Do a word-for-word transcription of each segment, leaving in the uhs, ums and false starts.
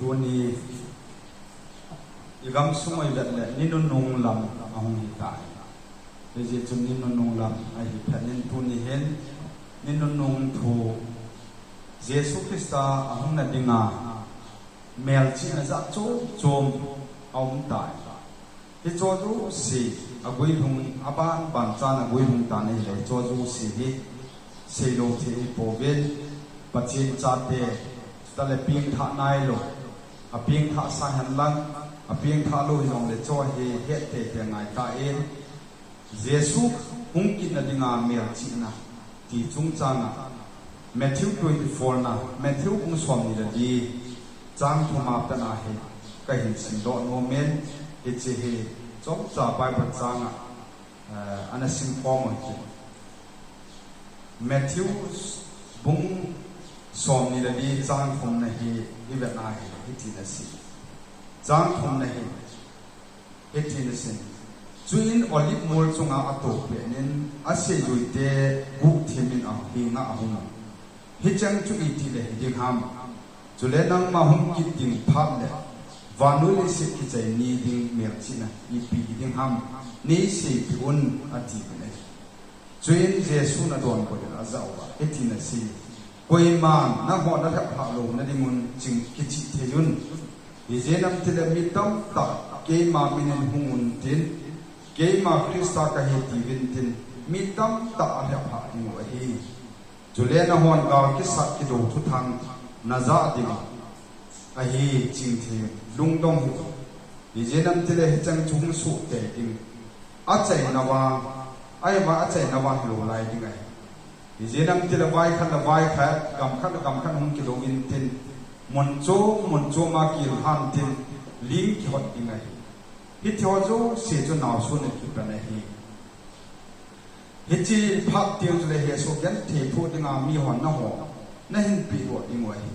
Tuni i gamsung a i vet le ni nunung lam ahung hitai. Hijeh chun ni nunung lam ahi phat in tuni hin ni nunung thu Jesu Christa ahung na dinga melchihna jat chom chom aum tai. Hiche jouse aguilhung, aban ban chan aguilhung tan ahile, hiche jouse hi seilou thei ihi pouvin, Pathen chate, chuteng le pengthah nailou, apengthah sah hen lang, apengthah lou hijongle hiche hi het teitei ngai tan, Jesu hung kitna dinga melchihna ti chungchang a Matthew twenty-four na, Matthew bung somni le li, chang thum a pat a hi kahin simdoh nom in, hiche hi chomcha Bible chang a, eh, ana simkhom u hite. Matthew bung somni le li chang thum na hi i vet a hi, hitin asei. Chang thum na hi, hitin asei. Chuin Olive mol chunga atou pet in, aseijuite guhthim in ahenga ahung un. Hicheng chu iti le hiding ham? Chule nangma hung kit ding phat le, vannoi leiset kichai ni ding melchihna ipi hiding ham? Neiseipeh un, ati in ahi. Chuin Jesun adonbut in ajah uva, hitin asei. Koiman nangho nalhep hah louna ding un ching kichih thei un. Ijeh inem itile mi tamtah keima min in hung untin, keima Christa kahi tiuvin tin, mi tamtah alhep hah diu ahi. Chule nanghon gal kisat kidou thuthang najah ding ahi ching thei un, lungdong hih un. Ijeh inem itile hicheng chu hung soh tei ding. Achaina vang, ahivang achaina vang hilou lai ding ahi. Ijeh inem itile vai khat le vai khat, gam khat le gam khat hung kilou intin, mun chom mun chom a kihil lhan tin, ling kihot ding ahi. Hitiho jouse chu naosun in kipan ahi. Hiche phat teng chule hiche genthei phuh dinga mihon nangho nahin pehdoh diu ahi.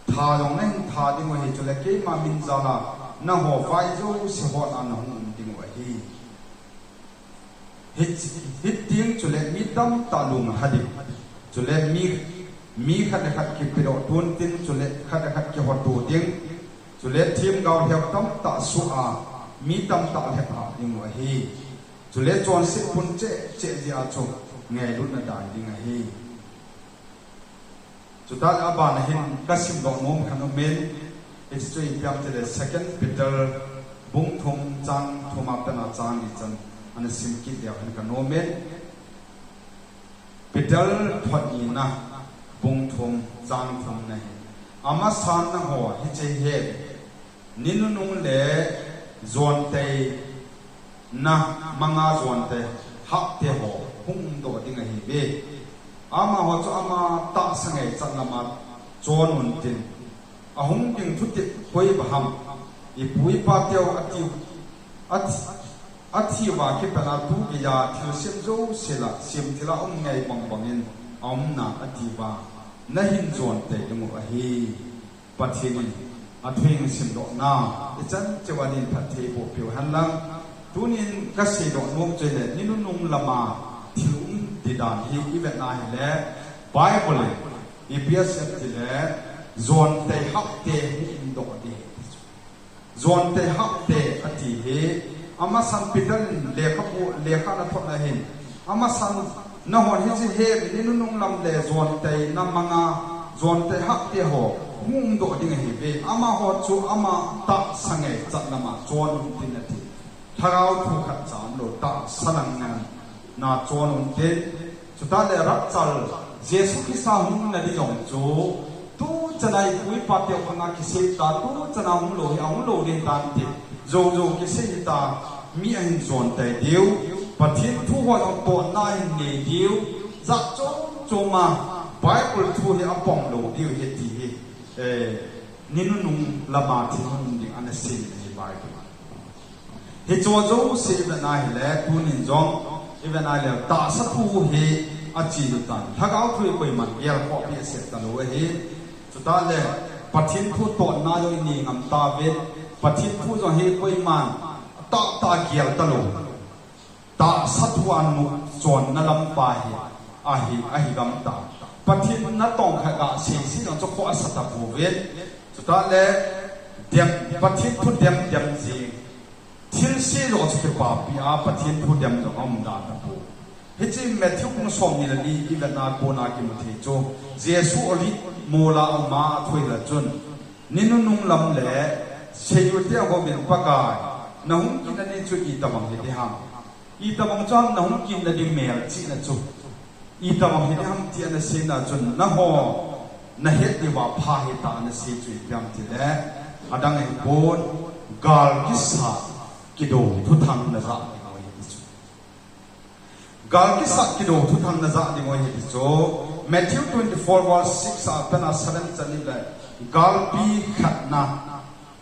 Tha jong nahin tha diu ahi, chule keima min jal a nangho vai jouse hon a nahung um diu ahi. Hit-, hiteng chule mi tamtah lunglha ding. Chule mi, mi khat le khat kipedoh tun tin, chule khat le khat kihoto ding. Chule themgao lhep tamtah soh a, mi tamtah lhep hah diu ahi. Chule chonset pun cheh cheh jeh a chu ngailutna dai ding ahi. Chuteng le abana hin kasimdoh nom khat aumin, hiche chu ipi ham itile Second Peter bung thum chang thum a pat a chang li chan ana simkit leu hen kanom in. Peter thot nina bung thum chang thum na hi. Amasan nangho hiche hi, ni nunung le jonteina manga jonte hahte ho hung umdoh ding ahiuve. Amaho chu ama tahsa ngaichat lama chon untin, ahung ding thutep koi ba ham? Ipu ipa teu atiu, athi, athiuva kipat a tugeiya thilsem jouse la semthil a um ngai bang bangin aumna atiuva nahin jon tei diu ahi. Pathen in athu in simdohna ichan cheh uva din phatthei boh peh u hen lang. Tunin kaseidoh nom chu ahile, ni nunung lama thil um ding dan hi ivet na hile, Bible in ipi asei em itile, jonte hahte hung umdoh ding. Jonte hahte ati hi, amasan Peter in lekhabu, lekha ana thot na hin, amasan nahon hiche hi, ni nunung lam le jonteina manga, jonte hahte ho hung umdoh ding ahiuve. Amaho chu ama tahsa ngaichat lama chon untin ati. Lhagao thu khatcha umlou, tahsa lang ngen a chon untin. Chuteng le rapture, Jesu Christa hung na ding jong chu, tuchan a ipu ipa teu khang a kisei ta, tuchan a hung lou hi, ahung lou ding ahitan tin. Jou jou kisei hita, mi ahin jon tei diu. Pathen thu ho jong tohna ahin nei diu. Jat chom chom a Bible thu hi apom lou diu ahi ti hi, eh, ni nunung lama thil hung um ding ana sei ahi Bible. Hiche jouse ivet na hile, tunin jong ivet na hile, tahsa thu hi ache u tan. Lhagao thu hi koiman gelkhoh peh seh talou ahi. Chuteng le, Pathen thu tohna jong inei ngam tauvin, Pathen thu jong hi koiman tahtah gel talou. Tahsa thu a nopchonna lampa hi, ahi, ahi gam ta. Pathen natong khat gasei sei jong chu khoh asa tapouvin. Chuteng le, Dem, Pathen thu dem dem jing. Thilse joh chu kipapi a Pathen thu dem jong aum da tapoi. Hiche Matthew bung somni le li ivetna kona kimu thei chu, Jesu Olive mola auma athu ahile chun, ni nunung lam le seijui te akouvin, Pakai, nahung kit na ni chu itobang hiding ham? Itobang chu ham nahung kit na ding melchihna chu? Itobang hiding ham ti ana seina chun, nangho nahet diuva pha hita ana sei chu ipi ham tile, adang ahipon, gal kisat kidou thuthang najah ding ahi ti chu. Gal kisat kidou thuthang najah ding ahi ti chu. Matthew twenty-four verse six a pat a seven chan in le, galpi khatna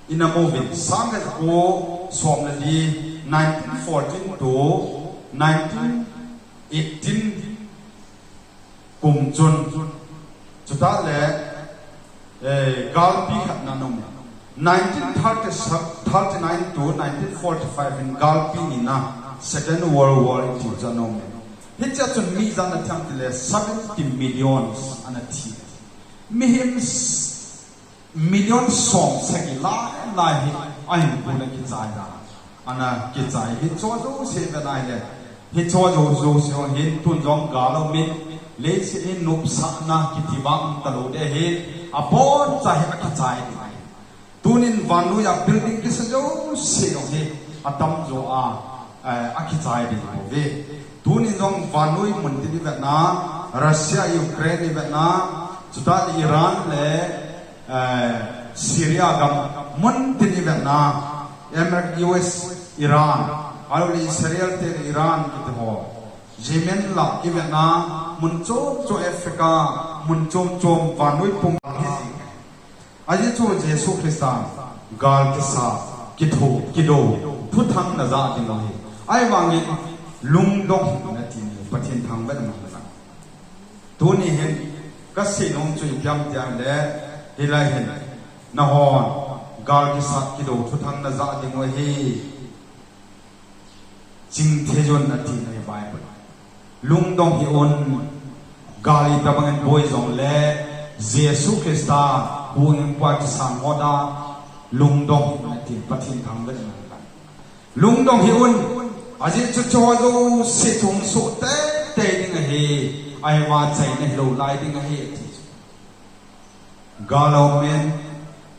ina mu uvin, sang khat ja ko som le li, nineteen fourteen to nineteen eighteen kum chun, chutah le, eh, galpi khatna ana um e. Nineteen thirty, thirty-nine to nineteen forty-five in galpi nina, Second World War iti chu ana um e. Hichea chun mi ijat ana thi ham tile seventy millions ana thi. Mihem s-, million som sagi lai lai hi ahinkho a kichai da. Ana kichai hi, hicheho jouse vet ahile, hicheho jouse ho hin tun jong gal aumin, leiset hi nopsahna kiti vang talou ding ahin, aboncha hi akichai ding ahi. Tunin vannoi a building kisa jouse jong hi atamjo a, eh, akichai ding bouve. Tunin jong vannoi mun tin ivetna, Russia, Ukraine ivetna, chutah le Iran le, eh, Syria gam mun tin ivetna, Amer-, U S, Iran, ahilou le Israel te le Iran kiti ho, Yemen la ivetna, mun chom chom Africa, mun chom chom vannoi pum hi jing. Ajeh chu Jesu Christa gal kisat, kitho, kidou thuthang najah ding ahi. Ahivangin lungdong hih un ati, Pathen thangvah in umhen lang. Tuni hin kasei nom chu ipi ham ti ahile, hilai hin nahon gal kisat kidou thuthang najah ding ahi. Chingthei un ati ahi Bible. Lungdong hih un, gal itobang in boi jongle, Jesu Christa huhhingpu a kisang hon a, lungdong hih un ati, Pathen thangvah in umhen lang. Lungdong hih un, ajeh chu hicheho jouse chu hung soh teitei ding ahi, ahivang achaina hilou lai ding ahi ati chu. Gal aumin,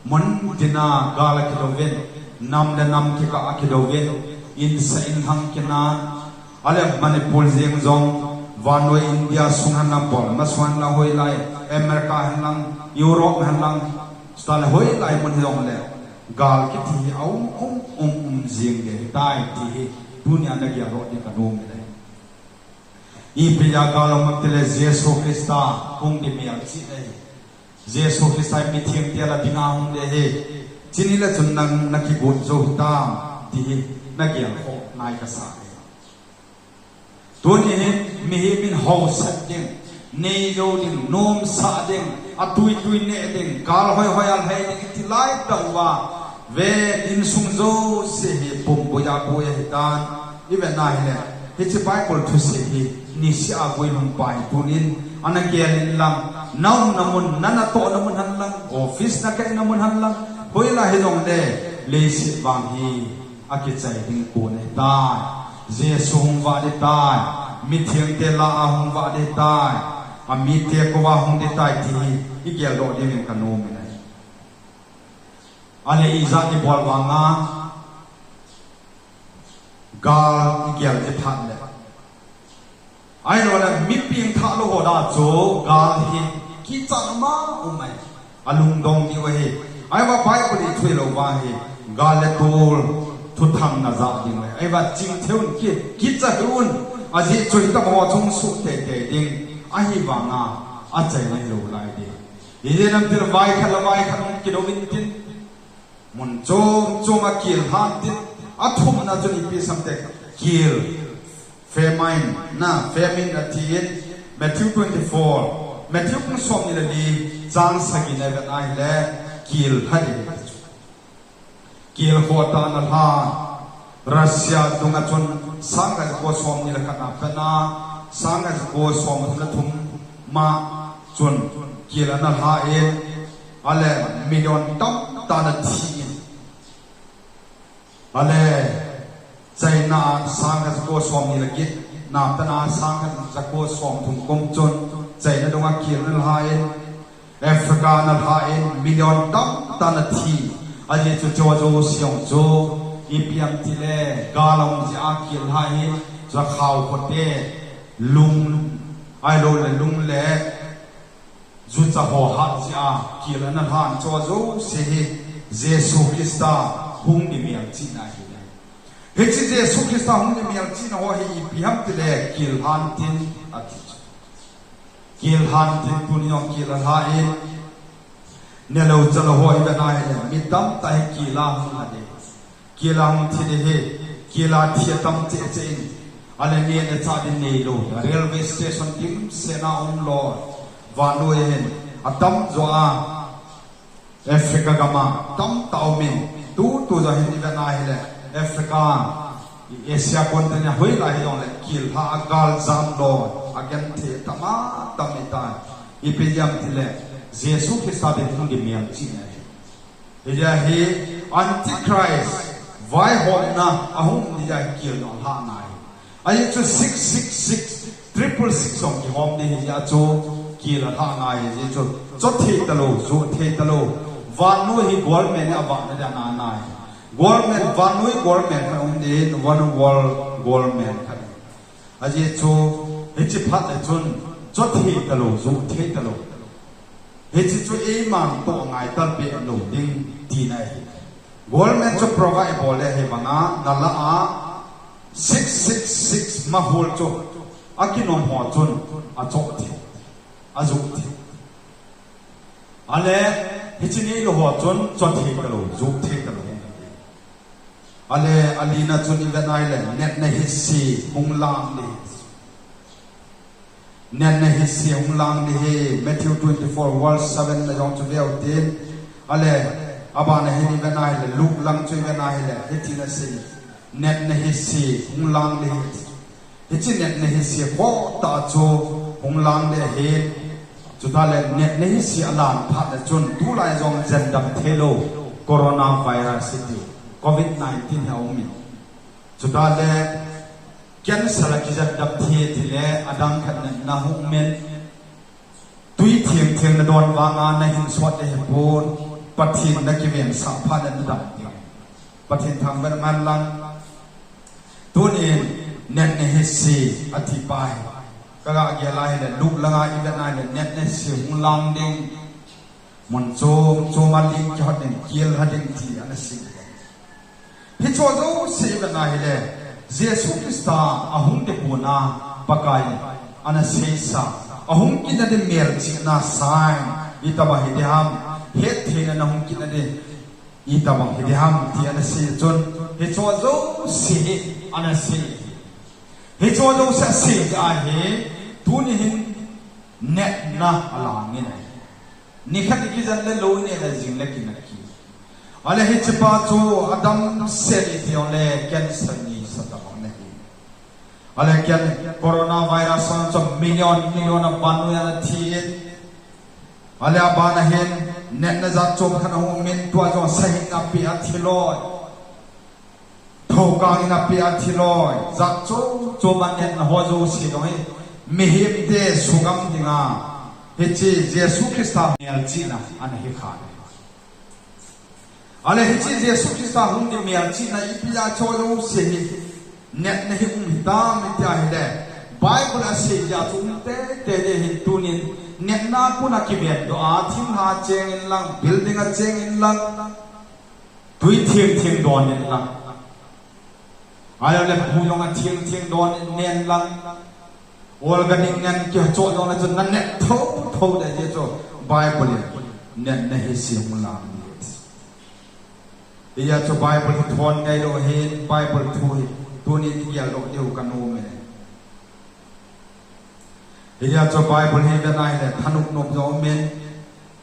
mun tina gal akidouvin, nam le nam kikah akidouvin, insa inlhang kinan, ahile Manipur jeng jong, vannoi India sung hen lang, Burma sung hen lang, hoilai, America hen lang, Europe hen lang, chutah le hoilai mun hijongle, gal kiti hi aum, um, um, um jing ding ahitai ti hi, tunia nagel doh ding kanom in ahi. Ipi a gal aum ham tile Jesu Christa hung ding melchihna ahi. Jesu Christa hi mithengte la dinga hung ding ahi. Chuni le chun nang nakigot jou hitam ti hi nagel khoh nai kasa ahi. Tuni hin mihem in haosat ding, nei jou ding, nomsah ding, atui tui neh ding, gal hoi hoi a lhai ding iti lai tah uva, ven insung jouse hi pumpui a boi ahitan. Ivet na hile, hiche Bible thusei hi niseh a guilhung pa hi tunin ana gel in lang, na umna mun, na natohna mun hen lang, office nakehna mun hen lang, hoilai hijongle, leiset vang hi akichai ding kon ahitai. Jesu hung vah ding ahitai. Mithengte lah a hung vah ding ahitai. Amite kouva hung ding ahitai ti hi igel doh dingin kanom in ahi. Ahile ijat ibol vanga gal igel ding phat le, ahilou le mi pengthah lou ho dia chu gal hi kichat ma um ahi. Alungdong diu ahi. Ahivang Bible ithusei lou vang hi gal le tol thuthang najah ding ahi. Ahivang chingthei un, ki, kicha hih un. Ajeh chu hitobang ho chu hung soh teitei ding. Ahivanga achaina hilou lai ding. Ijeh inem itile vai khat le vai khat hung kidou intin, mun chom chom a kel lhan tin, athumna chun ipi asei ham itile, kel, famine, na, famine atin, Matthew twenty-four, Matthew bung somni le li, chang sagi na ivet na hile, kel lha ding. Kel khoh tah ana lhan, Russia dunga chun sang khat ja ko somni le khat a pat a, sang khat ja ko somthum le thum ma chun kel ana lhan, ahile million tamtah ana thi in, Ale, China a sang khat jako som ni le get, naptah a sang khat jako som thum kum chun, China dunga kel ana lhan, Africa ana lhan, million tamtah ana thi. Ajeh chu chuche jouse jong chu, ipi ham itile, gal aum jeh a kel lhan hi, chu khao khote, lung, ahilou le lung le, jucha ho hat jeh a kel ana lhan chu jouse hi Jesu Christa hung di melchihna ahi. Hiche Jesu Christa hung di melchihna ho hi ipi ham itile kel lhan tin ati chu. Kel lhan tin tuni jong kel alhan, nelou chalou ho ivet a hile mi tamtah hi kel a hung lha ding. Kel a hung thi ding ahi, kel a thi atam cheh cheh in. Ale neh le chah ding neilou. Railway station dimset a umlou. Vannoi hin. Atamjo a. Africa gam a. Tamtah um in. Tutu jong hin ivet a hile. Africa. Asia continent a hoilai hijongle. Kel lha a gal jamlou. Agenthei atam atam ahitai. Ipi ham itile. Jesu Christa ding hung di melchihna ahi. Hijeh a hi Antichrist, vaihomna, ahung ding jeh a hi kel ana lhan ngai. Ajeh chu six six six, triple six jong kihom ding hijeh a chu kel ana lhan ngai. Ajeh chu, chohthei talou, joh thei talou. Vannoi hi government in avahna ding ana ngai. Government, vannoi government khat um ding, one world government khat. Ajeh chu, hiche phat le chun, chohthei talou, joh thei talou. Hiche chu eiman toh ngai talpeh lou ding tina ahi. Government chu provide bol le hibanga, nalah a six six six mahol chu akinom ho chun achoh thei, ajoh thei. Ale, hiche neilou ho chun choh thei talou, joh thei talou. Ale, alina chun ivet a hile, natna hise hung lang ding. Natna hise hung lang ding ahi, Matthew twenty-four verse seven na jong chu veu tin. Ale, abana hin ivet a hile, Luke lang chu ivet a hile, hitin asei. Natna hise hung lang ding ahi. Hiche natna hise phatah chu hung lang ding ahi. Chuteng le natna hise alan phat le chun tulai jong jendam theilou coronavirus iti, covid nineteen hi aum in. Chuteng le cancer a kijendam thei tile adang khat natna hung um in. Tui thengtheng nadon vanga nahin sot ding ahipon, Pathen nakivensah phat le nadam ding. Pathen thangvah in umhen lang. Tunin natna hise ati pa hi. Kaga gel a hile Luke langa ivet a hile natna hise hung lang ding. Mun chom chom a ling kihot ding, kel lha ding ti ana sei. Hiche jouse ivet a hile, Jesu Christa ahung ding pon a Pakai in ana seisa, ahung kit nading melchihna sign itobang hiding ham, hetthei na hung kit nading itobang hiding ham ti ana sei chun, hiche jouse hi ana sei. Hiche jouse asei ahi, tuni hin natna alang in ahi. Nikhat ikijen le lou ineh le jing le kinah kit. Ale hichepa chu adamsel iti jongle cancer neisa tabang nahi. Ale can, coronavirus a chu million, million a vannoi a ana thi in. Ale abana hin, natna jat chom khat ahung um in tua jong sahin a pea thi loi. Thokang in a pea thi loi, jat chom chom a natna ho jouse jong hi, mihemte sugam dinga, hiche Jesu Christa melchihna ana hi kha. Ale hiche Jesu Christa hung ding melchihna ipi a chu jouse hi, natna hi um hitam iti ahile, Bible a asei jeh a chu um teitei ding ahin tunin, natna pum a kiven doh a, thinglhang a cheng in lang, building a cheng in lang, tui thengtheng don in lang. Ahilou le bu jong a thengtheng don in ne in lang. Organic ngen kichoh jong le chun naneh thotho ding ahi chu Bible in natna hise hung lang ding. Hijeh a chu Bible hi thon ngailou ahin Bible thu hi tunin igel doh diu kanom e. Hijeh a chu Bible hi ivet a hile thanop nop jong um in.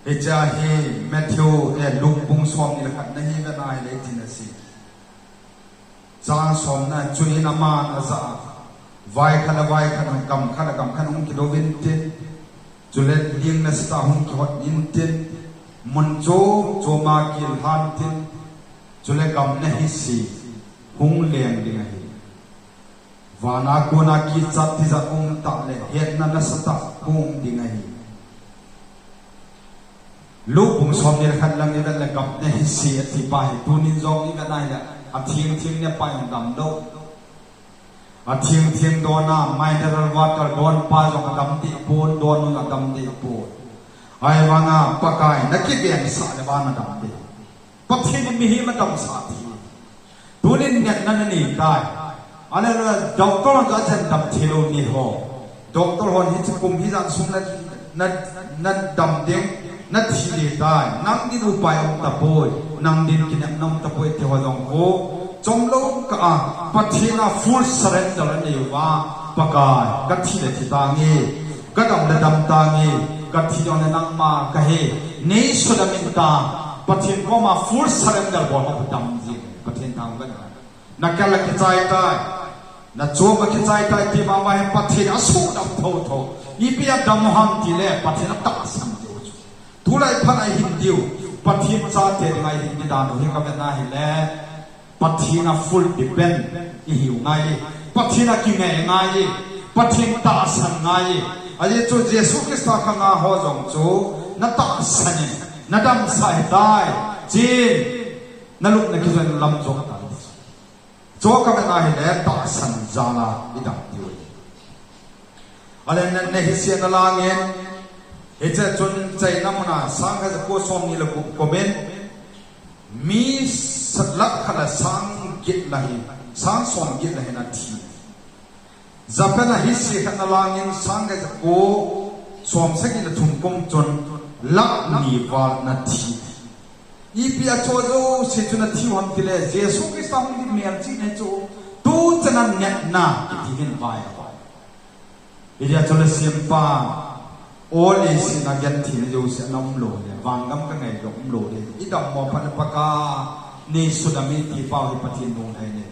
Hiche a hi Matthew, eh, Luke bung somni le khat na hi ivet a hile hitin asei. Chang somna, chuin aman ajah a, vai khat le vai khat, gam khat le gam khat hung kidou intin, chule ling nasatah a hung kihot intin, mun chom chom a kel lhan tin, chule gam na hise hung leng ding ahi. Vana kona kichat tijat um tah le hetna nasatah hung um ding ahi. Luke bung somni le khat lang ivet le gamna hise ati pa hi tunin jong ivet a ahile, atheng theng ne pa jong damlou. Atheng theng dona mineral water don pa jong adam deh pon, don u adam deh pon. Ahivanga Pakai nakiveng sah le vang adam deh. Pathen in mihem adamsah thei. Tunin natna nanei tai. Ahile doctor hon jong achen dam theilou nei ho. Doctor hon hiche kum hijat sung na, na, nadam ding, nathi ding tai. Nang din upai um tapoi. Nang din kinepna um tapoi ti ho jong khu chomlou kah a, Pathen a full surrender anei uva, Pakai, kathi le thi tange, kadam le dam tange, kathi jongle nangma kahi, nei sudam in ta, Pathen koma full surrender bol ho dam jing, Pathen thangvah in. Nakal akichai tai, nachom akichai tai ti mama hin Pathen asudam thotho. Ipi a dam u ham tile Pathen atahsan diu chu. Tulai phat a ihin diu, Pathen chate dinga ihin di dan u hi kavet na hile, Pathen a full depend ihiu ngai, Pathen a kingai ngai, Pathen tahsan ngai. Ajeh chu Jesu Christa khanga ho jong chu natahsan in, nadamsah ahitai, tin, nalupna kijoina lam jong tai. Chu kavet na hile tahsan jal a idam diu ahi. Ahile natna hise nalangin, hiche chun chaina muna sang khat ja ko somni le gup kum in, mi sa-, lakh khat le sang get lah hi, sang som get lah hi ana thi. Japan a hise khat nalangin sang khat ja ko som sagi le thum kum chun lakh ni val ana thi. Ipi a chu jouse chu ana thiu ham tile, Jesu Christa hung ding melchihna chu tuchan a natna kiti hin vai a vai. Hijeh chule sempa, o leiset a gentheina jouse ana umlou le, vangam kangai jong umlou le, idammo phat le Pakai, nei sudam in ti pau hi Pathen lunglhai nei.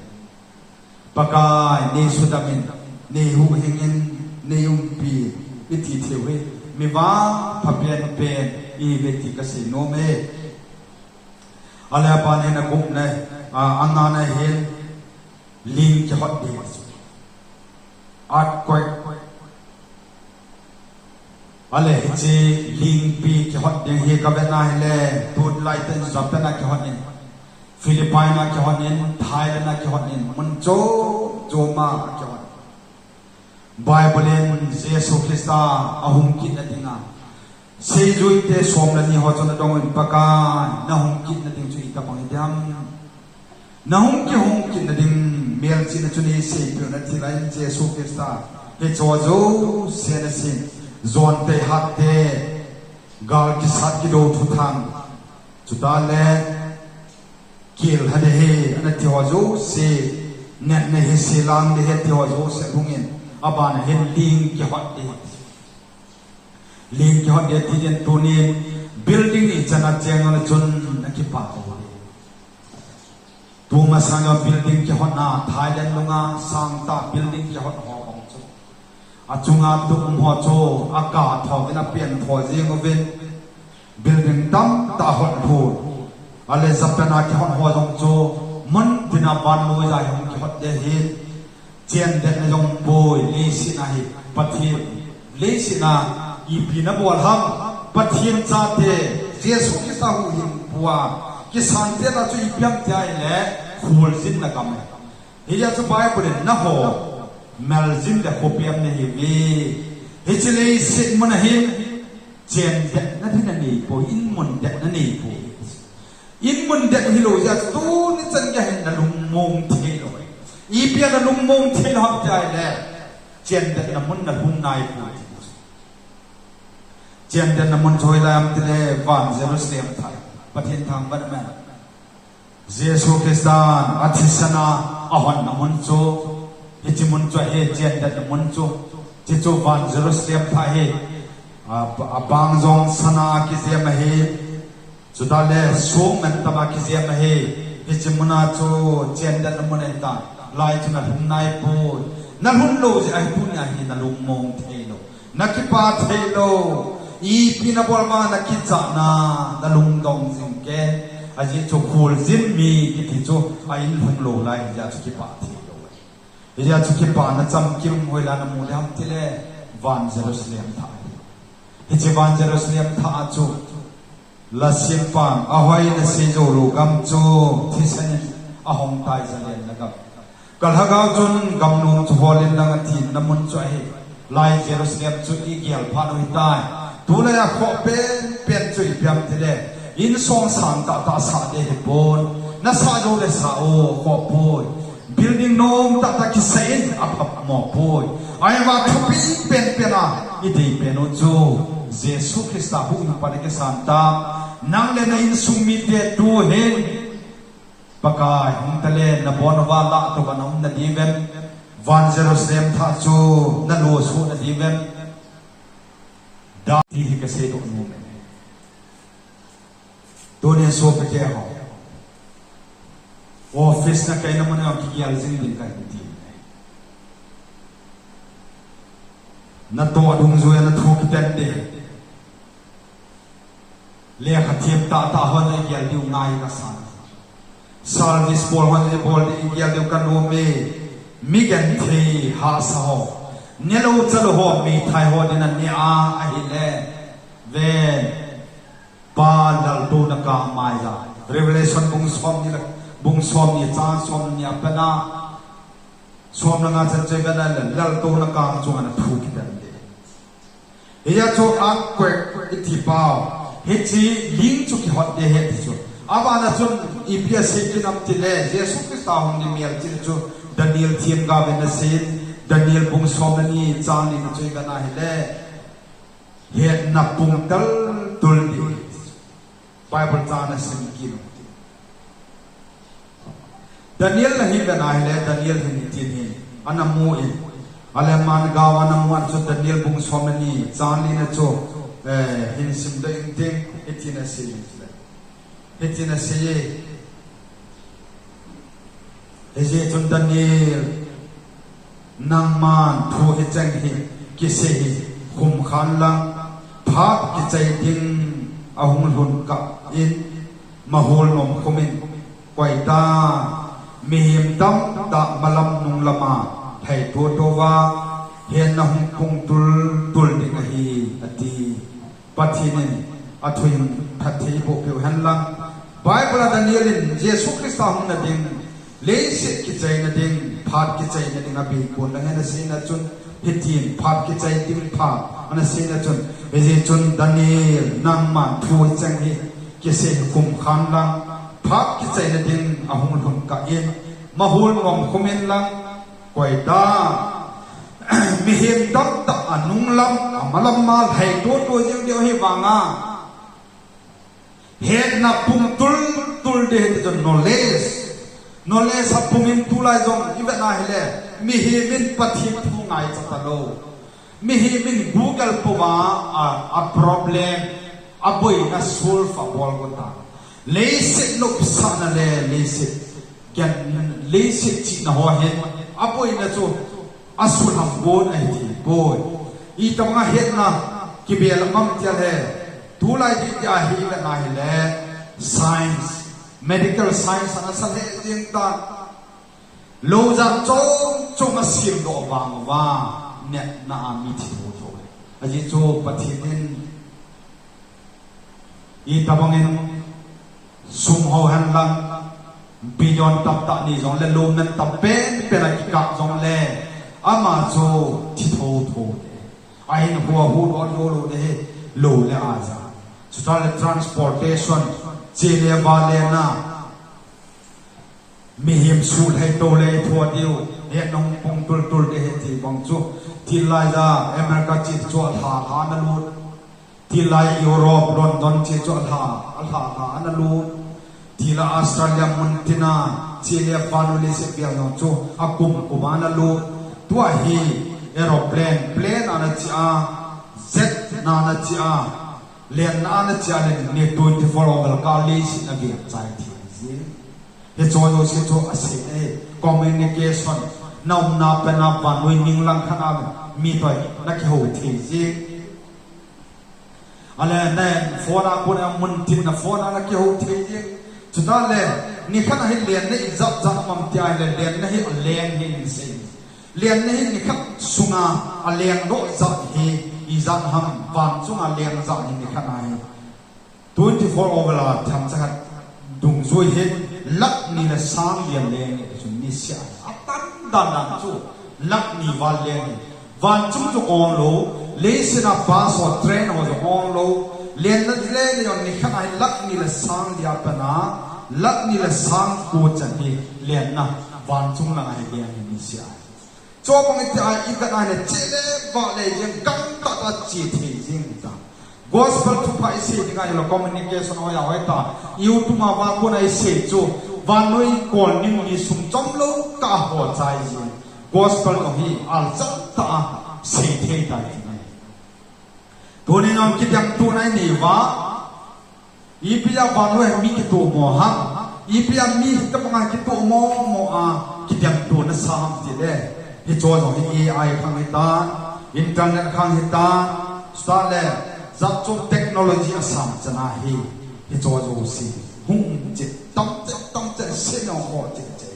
Pakai, nei sudam in, nei huhhing in, nei umpi in, iti theiu hi mi vangpha penpen ihiuve ti kasei nom e. Ahile aban hin agupna, a, anana hin ling kihot ding, earthquake. Ahile hiche lingpi kihot ding hi kavet na hile, tulai tah in Japan a kihot in, Philippine a kihot in, Thailand a kihot in, mun chom chom a kihot. Bible in Jesu Christa ahung kitna dinga seijuite som le ni ho chun adong in, Pakai, nahung kitna ding chu itobang hidem? Nahung kihung kitna ding melchihna chu neiseipeh un ati lai in, Jesu Christa hicheho jouse ana sei, jon te hat te, gal kisat kidou thuthang, chutah le kel ha ding ahi ana tiho jouse, natna hise lang ding ahi tiho jouse hung in, abana hin ling kihot ding. Ling kihot ding ati jeh in tunin building ichan a cheng le chun akipah lou ding. Tuma sanga building kihotna Thailand lunga sangtah building kihot ho bang chu, achunga tu um ho chu akah tho uvin, apen tho jing uvin, building tamtah hot lhun. Ahile Japan a kihot ho jong chu mun tina vannoi a hung kihot ding ahi. Chengdetna jong poi, leiset a hi Pathen, leiset a ipi nabol ham, Pathen chate, Jesu Christa huhhingpu a kisan te ta chu ipi ham tia ahile, kholjinna gam ahi. Hijeh chun Bible in nangho maljin le khopem nahiuve. Hiche leiset mun a hin chengdetna ding nanei poi, inmun detna nei poi. Inmun det hilou jeh a chu tuni chan geiya hin nalungmong theilou. Ipi a nalungmong theilou ham tia ahile, chengdetna mun nalhung nai poi. Chengdetna mun chu hoilai ham tile van Jerusalem thah. Pathen thangvah in amen. Jesu Christan athisan a ahonna mun chu, hiche mun chu ahi, chengdetna mun chu. Hiche chu van Jerusalem thah ahi. A, abang jong sana kijem ahi. Chutah le song mantam a kijem ahi. Hiche mun a chu chengdetna mun ahitai. Lai chu nalhung nai poi. Nalhun lou jeh a hi tunia hi nalungmong theilou, nakipah theilou. Ipi nabol vang nakichatna, nalungdong jing kei. Ajeh chu khuljin mi kiti chu a in lhung lou lai, hijeh chu kipah thei lou. Hijeh chu kipahna chamkim hoilai a namu ding ham tile, van Jerusalem thah hi. Hiche van Jerusalem thah a chu, Lasempan, ahoi nasei jou lou gam chu, thisen in ahong tai, zalenna gam. Ka lhagao chun gamnom chu hol in lang atin, namun chu ahi. Lai Jerusalem chu igel phat u hitai. Tulai a khoh penpen chu ipi ham tile, insung sang tahtah sah ding ahipon. Nasah jou le sah o, khoh poi. Building nom tahtah kisah in, apha mo poi. Ahivang thupi penpen a idei pen u chu Jesu Christa huhhingpa nakisan tam. Nang le na insung mite tuhin Pakai hung tale, nabon uva lah touva naum nadiuvem? Van Jerusalem thah chu nalusoh nadiuvem? Da ti hi kasei doh nom e. Tunin sopite ho, office na kaina mun a kigel jing ding kahi ti. Natoh dungjuia nathu kiten ding. Lekha them tahtah hon igel diu ngai kasan. Service bol hon ibol ding igel diu kanom e. Mi genthei hahsa ho, nelou chalou ho, meithai ho dinga ne a ahile, ven, Pa laltouna kang mai ja. Revelation bung somni le, bung somni chang somni a pat a, som le nga chan chu ivet a le, laltouna kang chunga nathu kiten ding. Hijeh chu earthquake iti pau, hiche ling chu kihot ding ahi ti chu. Abana chun ipi asei kit ham tile, Jesu Christa hung ni melchih chu Daniel themgao vin asei in, Daniel bung som le ni chang li na chu ivet a ahile, hetna pung teltul ding. Bible chang nasim kit u hite. Daniel nahin vet a ahile, Daniel hin hitin hin ana mu in, Aleman gao ana mu a chu Daniel bung som le ni chang li na chu, eh, hin simdoh inge, hitin asei in. Hitin asei e. Hijeh chun Daniel, nangman thu hicheng hi kisei hi khum khan lang, phat kichai ding ahung lhun kah in, mahol nom khum in, koi ta, mihem tamtah malam nunglam a lhai toto uva, hetna hung pung tultul ding ahi, ati. Pathen in athu in phatthei eiboh peh u hen lang. Bible a Daniel in Jesu Christa hung nading, leiset kichai nading, phat kichai nading abei pon lang, ana sei na chun, hitin phat kichai ding phat ana sei na chun, hijeh chun Daniel, nangman thu hicheng hi kisei hi khum khan lang, phat kichai nading ahung lhun kah in, mahol nom khum in lang, koi ta, mihem tamtah a nunglam, a malam a lhai toto jing diu ahi vanga, hetna pung tultul ding ahi ti chun knowledge. Knowledge apung in tulai jong ivet a ahile, mihem in Pathen thu ngaicha talou. Mihem in Google pouva, a, a problem, aboina solve abol got a. Leiset nopsahna le leiset Ken leiset chihna ho hin aboina chu asuhlam got ahi thei poi. Itobang a hetna kibel a um ham ti ahile, tulai hi tia hi ivet a ahile, science, medical science ana sa lheh jeng tan. Lou jat chom chom asemdoh vang uva, natna a mi thi thotho. Ajeh chu Pathen in Itobang in sum ho hen lang, billion tamtah nei jongle, lou man tam penpen a kikap jongle, ama chu thi thotho. Ahin hua hu doh lou lou ding ahi, lou le aja. Chuteng le transportation, che le va lena, mihem suh lhai to le thua diu, hetna hung pung tultul ding ahi ti bang chu. Thil lai ja America che chu alha lha ana lut. Thil lai Europe, London che chu alha, alha lha ana lut. Thil a Australia mun tina che le van u leiset bial jong chu akum kum ana lut. Tua hi aeroplane, plane ana che a, jet na ana che a, lenna ana che a le, ni twenty-four hour ka leiset na bial chai thei ji. Hiche jouse chu asei e, communication, na umna pen a vannoi ning lang khat a mi toh na kihou thei ji. Ale na phone a kon a mun tin na phone a na kihou thei ji. Chuta le, nikhat a hi lenna ijat jat ham ti ahile, lenna hi aleng hi in sei. Lenna hi nikhat sunga aleng doh jat hi ijat ham, van chunga leng jat hi nikhat a hi. Twenty-four over a themcha khat dungjui hi lakh ni le sang li aleng hi chu nisia. Atan dan dan chu lakh ni val leng hi. Vanchung chu ong lou, leiset a bus ho train ho chu ong lou, lenna le le jong nikhat a hi lakh ni le sang li a pat a, lakh ni le sang ko chan hi lenna vanchung lang a hi leng hi nisia. Chubang iti a ikan a le che le vah le jeng gangtah a che thei jeng ta. Gospel thupha isei ding ahilou communication hoiya hoitah. YouTube a vah kon a isei chu vannoi kol ning ni sum chom lou tah a ho chai jeng. Gospel jong hi alchal tah a sei thei tai ti ngai. Tuni jong kidemtona inei uva. Ipi a vannoi a mi kitoh mo ham. Ipi a mi hitobang a kitoh mo mo a kidemtona sa ham ti le. Hicho jong hi A I khang hitan, internet khang hitan, chuta le jat chom technology a sang chan a hi. Hicho jouse hung che tam che tam che se nong ho che che.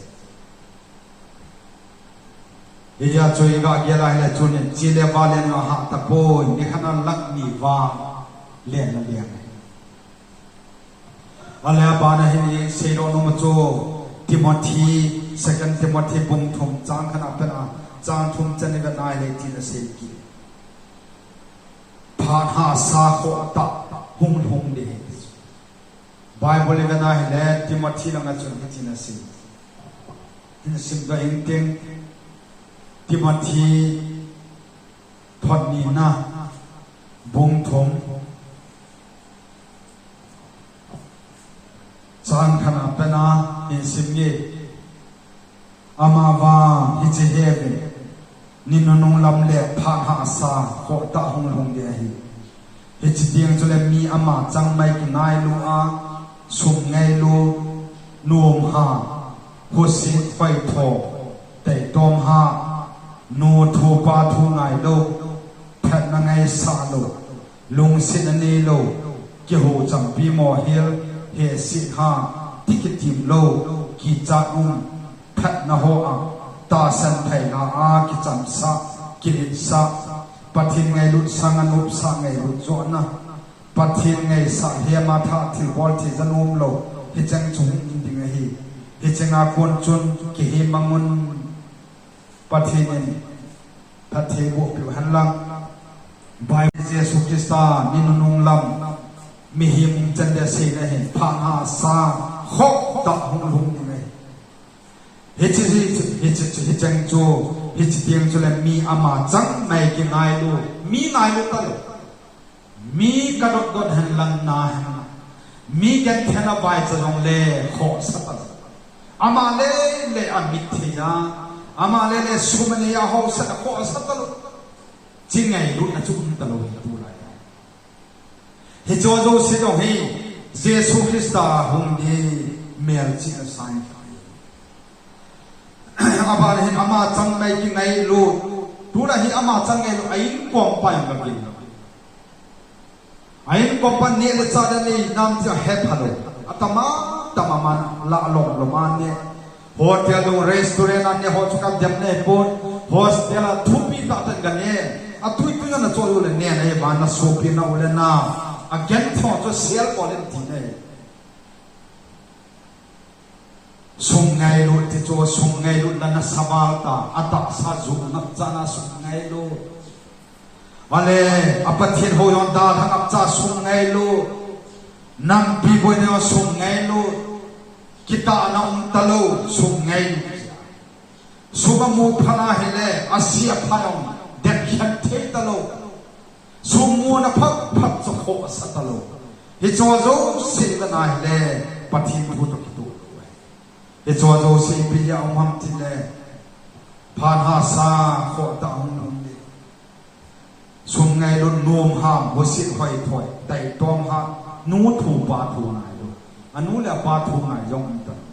Hijeh chun iga gel a hile chun in che le vah lenna ha tapoi, nikhat a lakh ni val lenna leng. Ale abana hin isei doh nom chu Timothy, Second Timothy bung thum chang khat a pat a, chang thum chan ivet a hile tina sei kit. Phat hahsa khohtah hung lhung ding. Bible ivet a hile Timothy langa chun hitin asei. Hin sim doh inting, Timothy thot nina bung thum chang khat a pat a hin sim nge. Amavang hiche hi ven, ni nunung lam le phat hahsa khohtah hung lhung ding ahi. Hiche teng chule mi ama chang mai kingailu a, sum ngailu, nom ha, husit hoitho, taitom ha, nu thu pa thu ngailou, phatna ngaisah lou, lungsetna neilou, kiho champi mohil, hehset ha, ti kitim lou, kichat um, phatna ho a, tahsan phaila a, kichamsah, kiletsah, Pathen ngailut sanga nopsah ngailut johna, Pathen ngaisah hema thah thilbol thei ja nom lou, hicheng chu hung ding ahi. Hicheng a kon chun kihe mang un. Pathen in phatthei boh peh u hen lang. Bible Jesu Christa ni nunung lam mihem chande seina hin phat hahsa khohtah hung lhung ding ahi. Hiche, hiche, hiche, hicheng chu, hiche teng chule mi ama chang mai kingailu, mi ngailu talou. Mi kadot dot hen lang na hen. Mi genthei a vaicha jongle khohsah talou. Ama le le amit thei a, ama le le sum anei a haosa a khohsah talou. Chi ngailutna chu um talou hi tulai. Hicho jouse jong hi Jesu Christa hung ding melchihna sign. Aban hin ama chang mai kingailut. Tuna hi ama chang ngailut a inkom pa in ka gel. A inkom pa neh le chah le nei nam tia hepha lou. Atama tama man la lom lom a neh. Hotel lou, restaurant a neh ho chu kadem nei pon. Hostel a thupi tah tah in ka neh. Atui tui na cho lou le neh nei ban na sopi na u le na. Agenthei chu sel ko le ti nei. Sum ngailut ti chu, sum ngailut la nasa val ta, atahsa ju ngap chana sum ngailut. Ale, a Pathen hou jong dalha ngap cha sum ngailut. Nampi boina jong sum ngailut. Kitahna um talou, sum ngailut. Sum amu phat ahile, ase aphat jong, det khen thei talou. Sum muna phat phat chu khohsah talou. Hicho jouse ivet a hile, Pathen thu toh kitoh lou ahi. Hicho jouse ipi a um ham tile, phat hahsa khohtah hung lhung ding. Sum ngailut, nom ham, husit hoitho, taitom ham, nu thu pa thu ngailu. Anu le apa thu ngai jong um talou.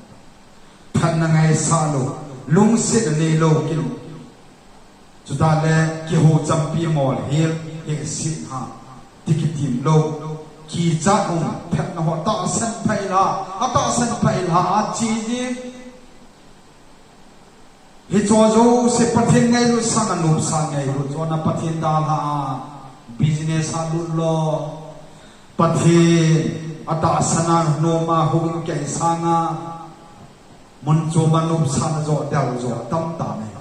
Phatna ngaisah lou, lungsetna neilou kin. Chuta le kiho champi molhel, hehset ha, ti kitim lou. Kichat um, phetna ho tahsan pha ila, atahsan pha ila, achi jing. Hicho jouse Pathen ngailut sang a nopsa ngailut, chuna Pathen dalha a business a lut lou. Pathen atahsan a noma hung kei sanga mun chom a nopsa na jo del jo tamtah nei.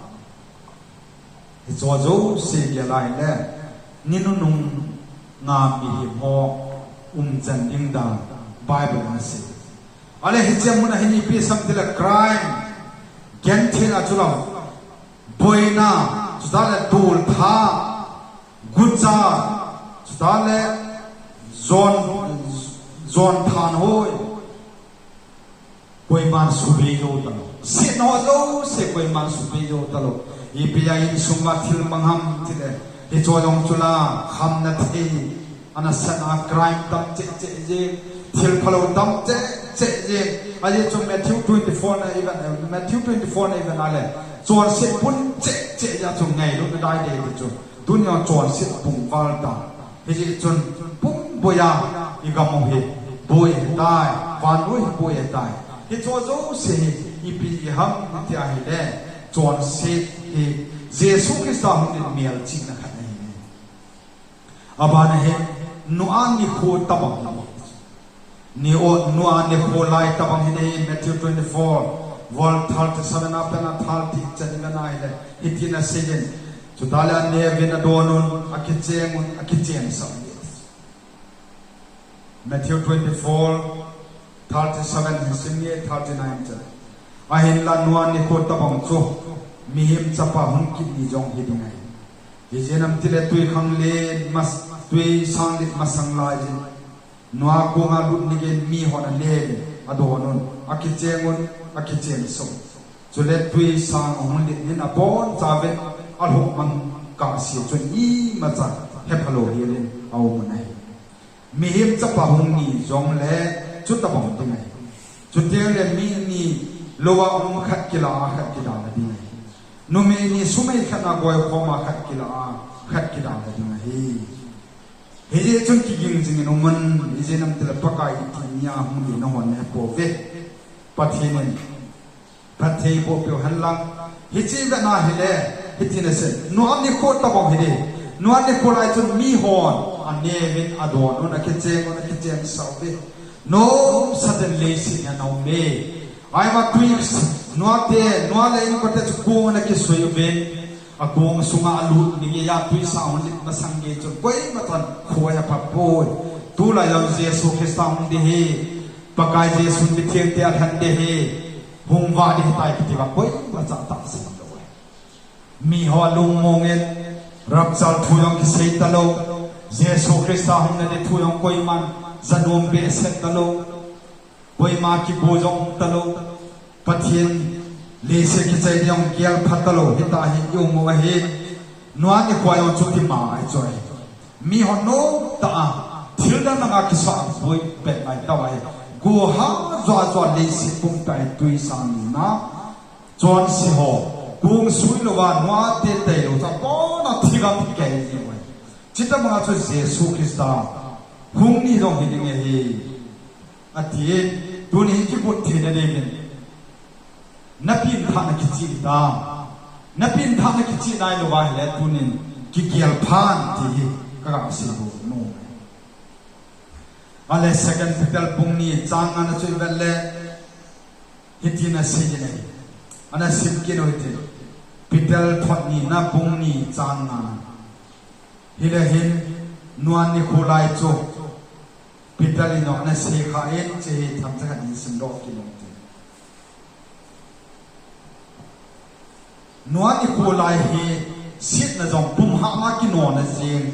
Hicho jouse gel a ahile, ni nunung nga mihem ho umchan ding dan Bible in asei. Ahile hiche mun a hin ipi asei em itile crime, gentheina chule, boina, chuteng le dultha, gucha, chuteng le jon, jon thanhoi. Koiman subei jou talou. Setna ho jouse koiman subei jou talou. Ipi a insung a thil mang ham itile, hicho jong chule khamna thei. Ana sat a crime tam cheh cheh jeng, thil phalou tam cheh cheh jeng. Ajeh chu Matthew twenty-four na ivet, Matthew twenty-four na ivet a le, chonset pum cheh cheh jeh a chu ngailutna dai dei ti chu. Tunia chonset pum val ta. Hijeh chun pum boiya igam u hi boi ahitai, vannoi hi boi ahitai. Hicho jouse hi ipi ham iti ahile, chonset hi Jesu Christa hung in melchihna khat ahi. Abana hi, nua nikho tabang hi. Ni o, nua nikho lai tabang hi nei, Matthew twenty-four, verse thirty-seven a pat a thirty chan ivet a ahile, hitin asei in. Chuteng le anevin adon un, akicheng un, akichensah un. Matthew twenty-four, thirty-seven hin sim nge, thirty-nine chan. Ahinla nua nikho tabang chu, Mihem Chapa hung kit ni jong hi ding ahi. Ijeh inem itile twikhanglen mas, twisanglet masang laiyin, nua kong a lut ni geiyin mihon anevin adon un, akicheng un, akichensah un. Chule twisang ahung let in abonchauvin alhoh mang kahse chun imacha hephalou helin aum un ahi. Mihem Chapa hung ni jongle chutabang ding ahi. Chuteng le mi ni lou a um khat kila a khat kidalha ding ahi. Numei ni sumei khat a goikhom a khat kila a khat kidalha ding ahi. Hijeh chun kiging jingin um un, ijeh inem itile Pakai iti nia hung ding nahon nahepouve. Pathen in phatthei boh peh u hen lang. Hiche ivet a ahile, hitin asei. Nua nikho tabang hi ding. Nua nikho lai chun mihon anevin adon un, akicheng un, akichensah uve. Nomsa tah in leiset hi ana um e. Ahivang twi, nuate, nua le inkote chu kong ana kisui uvin, akong sunga alut ni geiya twisang hung let masang gei chun koima chan kho ahepha poi. Tulai jong Jesu Christa hung ding ahi. Pakai Jesun mithengte alhen ding ahi. Hung vah ding ahitai kiti uva koimacha tahsan lou ahi. Miho lungmong in, rapture thu jong kisei talou, Jesu Christa hung nading thu jong koiman janom behseh talou, koima kigo jong talou, Pathen leiset kichai ding jong gelpha talou, hitia hi i um u ahi. Nua nikho jong chutima ahi chu ahi. Miho nomtah a, thil dang dang a kisah boi pet mai tauva hi. Go ha joa joa leiset pumpi a twisang nina. Chonse ho, kong sui louva, nuate tailou, chapona thigam kei jing uve. Chuti banga chu Jesu Christa hung ni jong hi ding ahi. Atin, tuni hi kigot theina diuvin. Na pengthahna kichih tam. Na pengthahna kichih nailou va ahile tunin kigel phan ti hi kaga seidoh nom e. Ahile Second Peter bung ni chang nga na chu ivet le hitin asei in ahi. Ana sim kit u hitin. Peter thot nina bung ni chang nga na. Hile hin nua nikho lai chu Peter in ana seikha in hiche hi themcha khat in simdoh kit u hitin. Nua nikho lai hi setna jong pumhah a kinona jing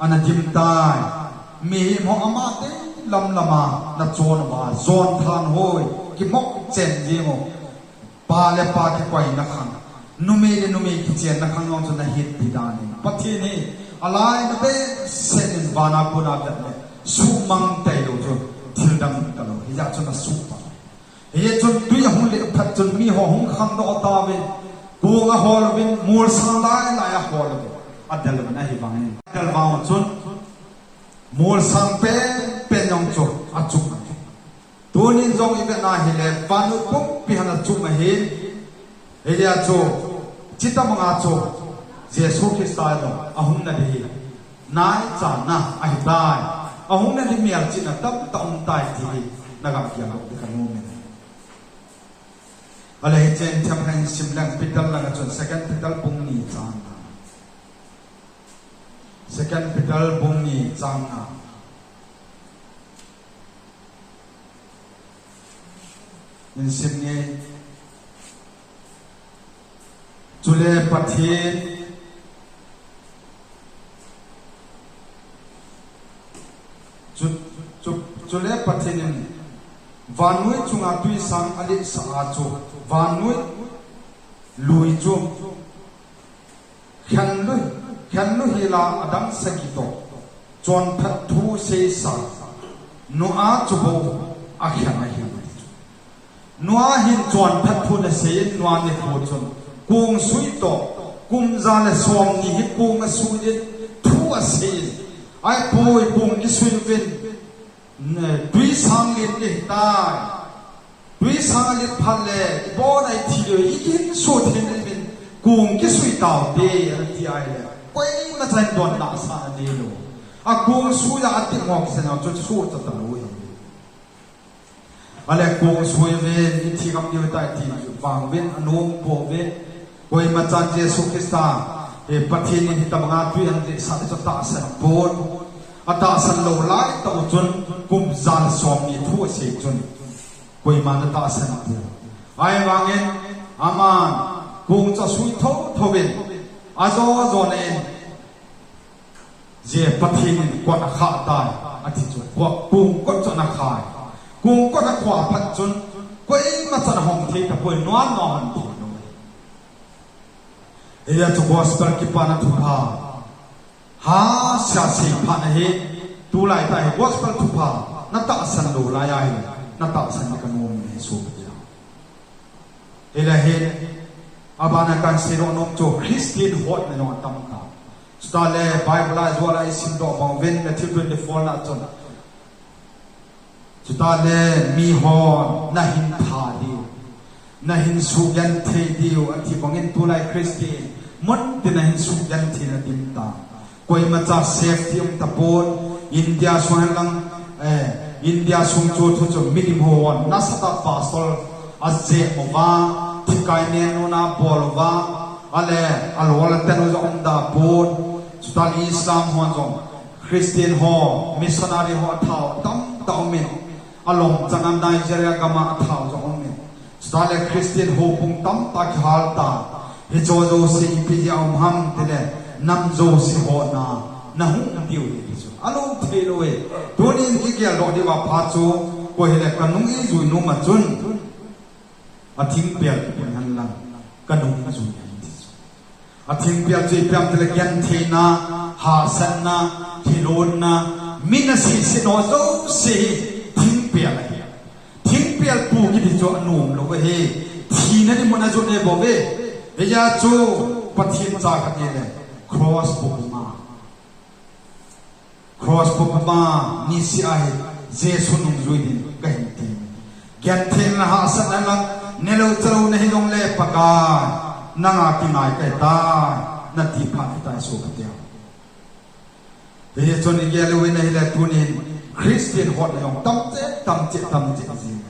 ana dim tai. Mihem ho ama dei lam lam a na chon uva, jon thanhoi, kimoh chen jing u. Pa le pa kikoina khang, numei le numei kichenna khang jong chu na het ding dan in. Pathen hi alainat behseh in vana kona vet le suhmang tailou chu thil dang talou. Hijeh chun asuhmang. Hijeh chun tui ahung le phat chun miho hung khangdoh tauvin, kong ahol uvin, molsang lai lai ahol uvin, adel uvin ahivangin. Adel vang chun Molsang penpen jong chu achuh ahi. Tunin jong ivet na hile, vannoi pumpi hin achuh ahi. Hitia chu, chuti banga chu, Jesu Christa jong ahung na ding hi, naichanna ahitai. Ahung na ding melchihna tamtah um tai ti hi, naga kiang lou ding kanom in. Ahile hiche themkhat hin sim leng Peter langa chun Second Peter bung ni chang nga. Second Peter bung ni chang nga. Hin sim nge. Chule Pathen Chu, chu, chule Pathen in vannoi chunga twisang aletsah a chu vannoi lui chu khenlui, khenlui hela adang sagi toh chonphat thu seisa Noah chu bou akhen ahi. Noah hin chonphat thu ana seiyin, Noah nikho chun kong sui toh kum ja le somni hi kong asui in thu aseiyin, ahipoi kong kisui uvin, ne, twisang len ding ahitai. Twisang alet phat le, ibon a ithi le, ikihinso thei nauvin, kong kisui taute, ati ahile, koima chan donna asa nadei lou. A kong sui a ati mo kisen a chu suhcha talou hi. Ahile kong sui uvin, ithi ngam diu tai ti vang uvin, anom pouve. Koima chan Jesu Christa, eh, Pathen in hitabanga twi ahin letsah chu atahsan pon. Atahsan lou laitah u chun, kum ja le somni thu asei chun, koiman atahsan pon. Ahivangin, aman, kong chu asui thotho in, ajo jona in, Hijeh a Pathen in kot akhah tai, ati chu. Kong kot chu ana khah e. Kong kot akhah phat chun, koima chan ahong thei tapoi, Noah in ahong thei lou. Hijeh a chu gospel kipana thupha. Hahsa sei phat ahi, tulai tah hi gospel thupha, natahsan lou lai ahi, natahsan ding kanom e, sopi te. Hilai hin, abana kahin seidoh nom chu Christian hotna jong atam tai. Chutah le Bible a jong isim doh bang uvin Matthew twenty-four na chun. Chutah le mihon nahin that diu, nahin sugenthei diu, ati bangin tulai Christian, mun tin nahin sugenthei na dim tai. Koima cha safety um tapon, India sung hen lang, eh, India sung chu thu chu milim hon, nasatah pastor ajep uva, thikai nen nuna bol uva, ahile, alol aten u jong um tapon, chutah le Islam hon jong, Christian ho, missionary ho athat u tamtah um in, alom chang a Nigeria gam a athat u jong um in. Chutah le Christian houbung tamtah kihal tai. Hiche jouse ipi jeh a um ham tile, nam jouse hotna, nahung diu ahi ti chu. Alou thei lou e. Tunin igel doh diu apha chu, koi hile kanung ijui nom a chun, athingpel kipun hen lang, kanung ijui ahi ti chu. Athingpel chu ipi ham tile gentheina, hahsatna, thilonna, min asese ho jouse hi thingpel ahi. Thingpel pu kiti chu anom lou ahi. Thina ding mun a jot e bou ve. Hijeh a chu Pathen cha khat hile cross pu puma. Cross pu puma niseh a hi Jesu nungjui ding kahin ti. Gentheina hahsatna lang, nelou chalou nahi jongle Pakai, nanga kingai kahitai, nati phat ahitai sopi te. Hichun igel uvin ahile tunin Christian hotna jong tamchet, tamchet, tamchet jing.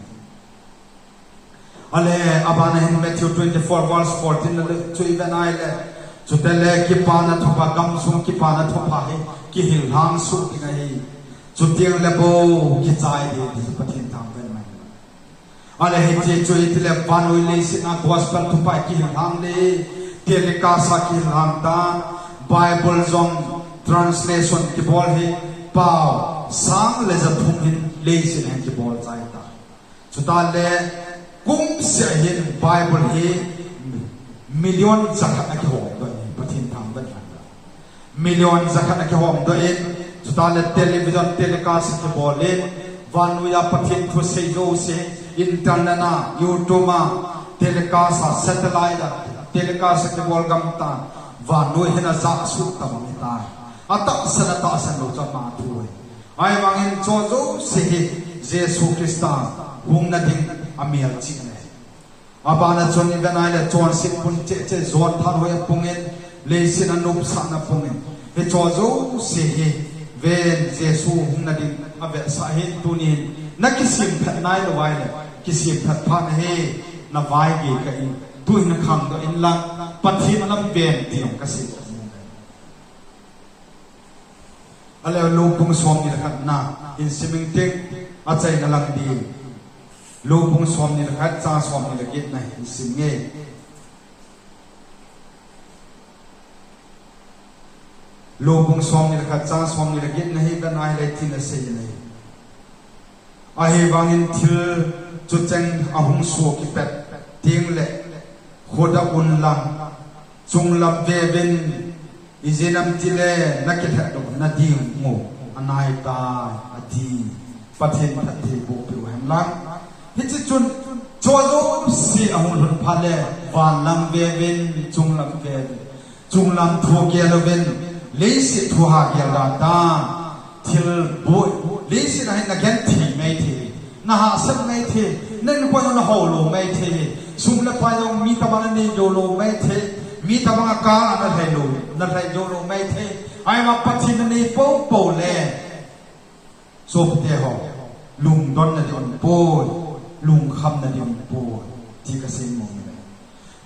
Ahile, abana hin Matthew twenty-four verse fourteen na le chu ivet na ahile, chuteng le kipana thupha, gamsung kipana thupha hi kihil lhang soh ding ahi. Chuteng le bou kichai ding ti Pathen thangvah in. Ahile hiche chu itile vannoi leiset a gospel thupha kihil lhang le, telecast a kihil lhang tan, Bible jong translation kibol hi, pao sang le ja thum hin leiset a hin kibol chai tai. Chutah le kum seh a hin Bible hi million jakhat akihom doh in, Pathen thangvah in. Million jakhat akihom doh in, chutah le television telecast akibol in, vannoi a Pathen thusei jouse, internet a, YouTube a, telecast a, satellite a, telecast akibol gam tan, vannoi hin ajah suh tabang ahitai. Atahsan, atahsan lou chu ama thu ahi. Ahivangin hiche jouse hi Jesu Christa hungna ding amelchihna ahi. Abana chun iven ahile chonset pung cheh cheh, jon tha hoi apungin, leiset a nopsahna pungin. Hiche jouse hi ven Jesu hungna ding avetsah ahin, tunin nakisemphat nailou ahile, kisemphat phat nahi, navai gei kah in, tuin nakhangdoh inlang, Pathen lam ven ti jong kasei. Ahile Luke bung somni le khatna hin sim inge, achaina lang ding. Luke bung somni le khat chang somni le getna hin sim inge. Luke bung somni le khat chang somni le getna hi ven ahile hitin asei in ahi. Ahivangin thil chucheng ahung soh kipet tengle, khuda unlang, chunglam veuvin, ijeh inem itile nakilhatdoh nading u anaitai, ati. Pathen phattheiboh peh u hen lang. Hiche chun, hiche jouse ahung lhun phat le, vanlam veuvin, chunglam veuvin, chunglam thu gel uvin, leiset thu ha gel dan tan. Thil boi, leiset a hin nagenthei maithei, nahahsat maithei, na inkhua jong nahao lou maithei, sum le pai jong mi tobang nanei jou lou maithei, mi tobang a kang a nalhai lou, nalhai jou lou maithei. Ahivang Pathen nanei poupou le, sopite ho, lungdonna ding aumpoi, lungkhamna ding aumpoi, ti kasei nom e.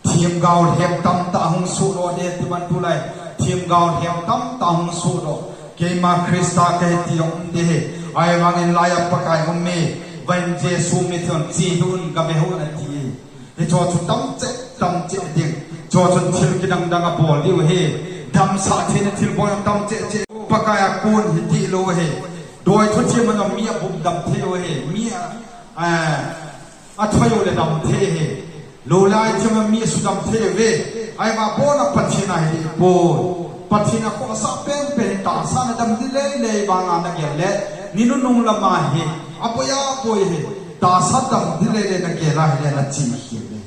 Themgao lhem tamtah ahung sohdoh ding, timan tulai, themgao lhem tamtah ahung sohdoh. Keima Christa kahi ti jong um ding ahi. Ahivangin laiya Pakai um e, vahin Jesu mithon che hih un, gave hih un ati. Hicheho chu tam cheh, tam cheh ding. Hicheho chun thil kidang dang abol diu ahi. Damsah theina thilbol tam cheh cheh. Pakai a kon hi dihlou ahi. Doi thuthem a jong mi abum dam thei u ahi. Mi a, a, athoi u le dam thei ahi. Lou lai thim a mi asudam thei uve. Ahivang abon a Pathen a hi dih poi. Pathen a khohsah penpen hi tahsa na dam dih lele vang a nagel le, ni nunung lam a hi aboi aboi hi. Tahsa dam dih lele nagel a hile nache khel e.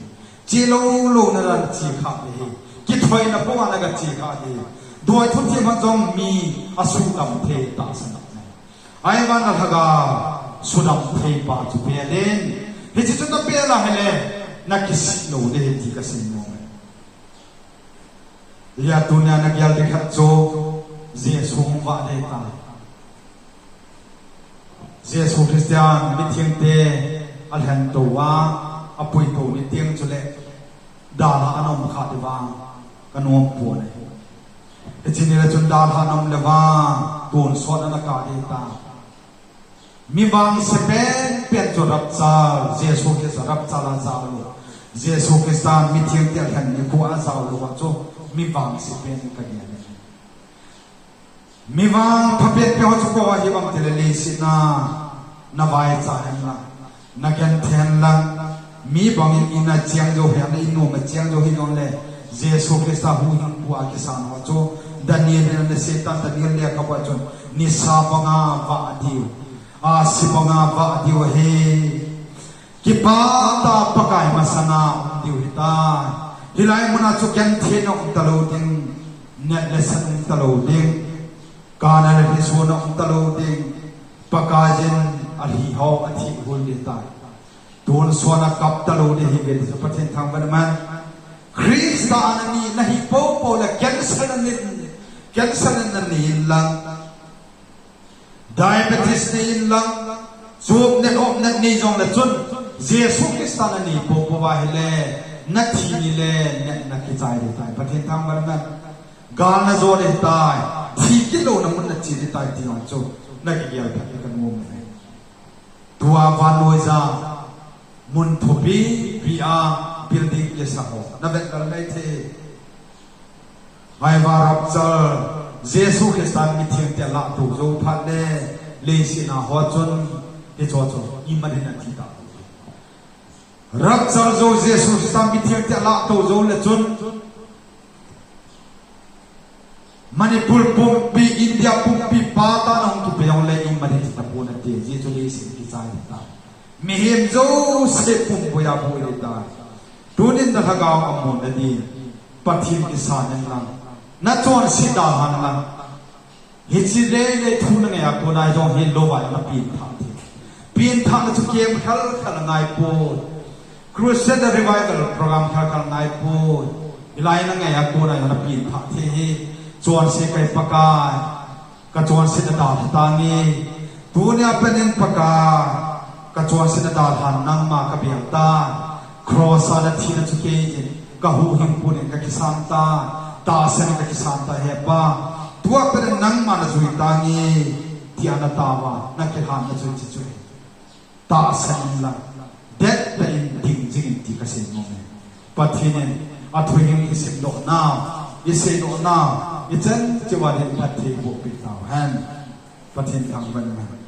Che lou lou na nache kha e. Kithoina pum a naga che kha e. Doi thuthem a jong mi asudam thei tahsa na. Ahivang na lhagao sudam thei pa chu pel in. Hiche chu na pel a hile, nakisih lou ding ahi ti kasei nom e. Hia tunia nagel ding khat chu Jesu hung vah ding ahitai. Jesu Christa mithengte alhen tou a, apui tou ni teng chule dalha ana um kha ding vang kanom poi. Hiche ni le chun dalha ana um le vang tonsot ana kah ding ahitai. Mi vangse penpen chu rapture, Jesu Christa rapture a jao lou. Jesu Christa mithengte alhen nikho a jao lou a chu mi vangse pen kagel e. Mi vangpha penpen ho chu koi ho hivang tile leiset a navaicha hen lang, nagenthei hen lang, mi bangin in a cheng jou hen, in nom a cheng jou hijongle, Jesu Christa huhhingpu a kisan ho chu, Daniel in ana sei tan, Daniel lekhabu a chun, nisa banga vah diu, ahsi banga vah diu ahi. Kipah tah a Pakai masanga um diu ahitai. Hilai mun a chu gentheina um talou ding, nat le sat um talou ding, kana le lhisona um talou ding, Pakaiyin alhi ho athihhul ding ahitai. Tonsot a kap talou ding ahiuve ti chu Pathen thangvah in aman. Christa a nani nahi poupou le cancer a nani, cancer a nani in lang, diabetes nei in lang, chup net, op net nei jongle chun, Jesu Christa nanei poupou va hile, nathi ni le natna kichai ding ahitai. Pathen thangvah in aman. Gal najo ding ahitai, thi kit louna mun nache ding ahitai ti jong chu nakigel phat ding kanom e. Tua vannoija mun thupi pi a building kisa ho navet lal maithei. Ahivang rapture, Jesu Christa mithengte alahtou jou phat le, leiset a ho chun, hicheho chu iman hin athi ta. Rapture jou Jesu Christa mithengte alahtou jou le chun, Manipur pumpi, India pumpi pata nahung kipe jongle iman hin thi tapon ati, ajeh chu leiset kichai ta. Mihem jouse pumpoi a boi ta. Tunin nalhagao amun nadin Pathen kisan hen lang, nachonset dalhan lang. Hiche lele thu nangai a kona jong hilou vai na pengthah thei. Pengthahna chu kem khel khel angai poi. Crusade revival program khel khel angai poi. Hilai nangai a kona jong na pengthah thei hi. Chonse kai Pakai. Kachonsetna dalha tange. Tunia pat in Pakai, kachonsetna dalhan nangma kabeng tai. Cross a nathina chu kei in, kahuhhingpu in kakisan tai. Tahsan in kakisan tai he Pa. Tua pat in nangma najui tange. Tia nataova, nakilhanna chu hiche chu ahi. Tahsan inlang, dettah in ding jingin ti kasei nom e. Pathen in athuhing isimdoh nau, iseidoh nau, ichan cheh uva dinga phatthei eiboh peh tauhen. Pathen thangvah in.